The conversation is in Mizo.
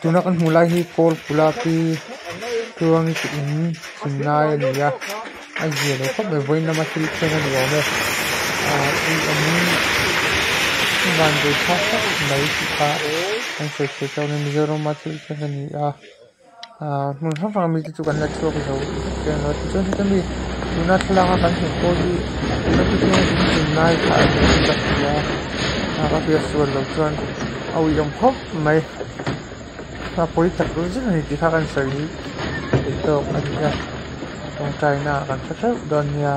Tuna kan hmuh lai hi kawlkulh a pi tluangi te in chim lai a ni a a zia lo khawp mai vawiin lama thil thleng a ni awm e ahh vanduai thlak khawp mai tih kha an sawi thei tawk a ni Mizoram a thil thleng a ni a ahh hmun hrang hrang a mite chu kan la chhuak zo vek chiang lo a tichuan heta mi tuna thlalak a kan hmuh pawh hi tuna pi tluangi in chim lai kha a niin ka hria a ka hriat sual loh chuan a uiawm khawp mai a pawi tak zet a ni tih kha kan sawi theih tawk a ni a tawngtai na ah kan hre theuh dawn nia.